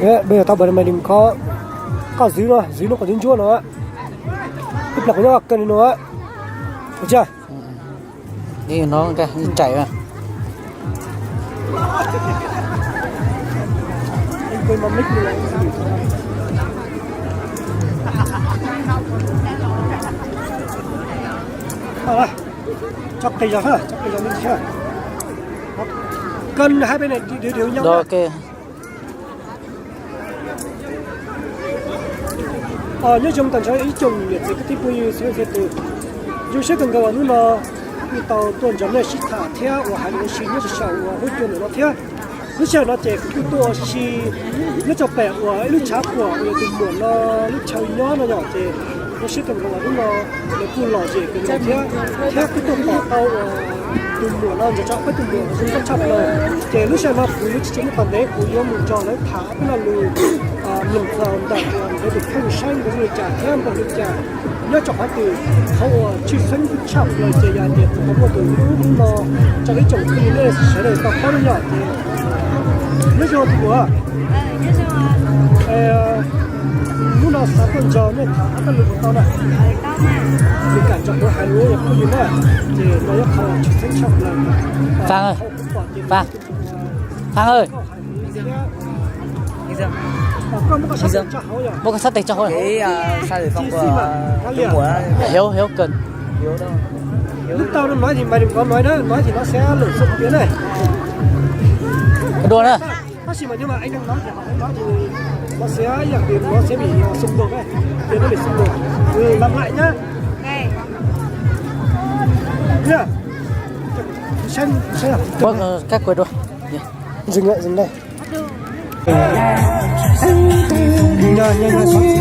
Bây giờ tao bật màn hình khó. Koj zwv no, zwv no kom ntsuab ntsuab no. Ib pliag kuv nyob koj kênh no. Được chưa? Đi nó ra đi chạy mà. Anh quên màn mic rồi. Tso qis zog ha, tso qis zog li ha. Kênh hai bên này đều, đều, đều nhau. Rồi, nha. Ok. Nyob zoo tag nrho ib tsoom niam txiv kwv tij phooj ywg xeeb txhua tus. Zoo siab kawg nkaus uas hnub no kuj tau tuaj nrog nej sib tham thiab uas hais lus ua si nyob rau saum uas huab cua ntawm no thiab. Lub sij hawm no ces kuv kuj tuaj ua si nyob rau pem uas ib lub tshav puam uas tus muam no lub chaw nyob no yom, ces zoo siab kawg nkaus uas hnub no lawv kuj lom zem kawg nkaus thiab, thiab kuj tuaj pom tau uas tus muam no ntawm tsob peb tus muam zoo nkauj tshaj plaws. Ces lub sij hawm no kuv yuav tsis tso nej tos ntev, kuv yuav mus nrog lawv tham peb lo lus mloog txog ntawm uas nkawd tus kheej saib nkawd zoo li cas thiab npaum li cas, nyob rau qhov twg, qhov uas tshwj xeeb tshaj plaws ces yog hais tias thaum muaj tus hlub hnub no rau ib tsoom phooj ywg nej sawv daws tau paub no yom. Ces nyob zoo tus muam, hnub no xav tuaj nrog nej tham ob peb lo lus puas tau na? Nws kam nrog kuv hais lus ua phooj ywg na, ces no yog qhov tshwj xeeb tshaj plaws. Pab, Pab, Pab ơi. Muab koj sab tes tso hauv. Hiếu, Hiếu cần. Lúc tao nó nói thì mày đừng có nói đó, nói thì nó sẽ lộn xộn tiếng này. Đùa nữa. Bác sĩ mà nhưng mà anh đang nói thì họ nói thì nó sẽ, nó sẽ bị xung đột đấy. Tiếng nó bị xung đột. Ừ, lặp lại nhá. Nha. Xem, xem. Bác, ờ, cắt quay đùa. Dừng lại, dừng đây. Nhìn, nhìn, nhìn.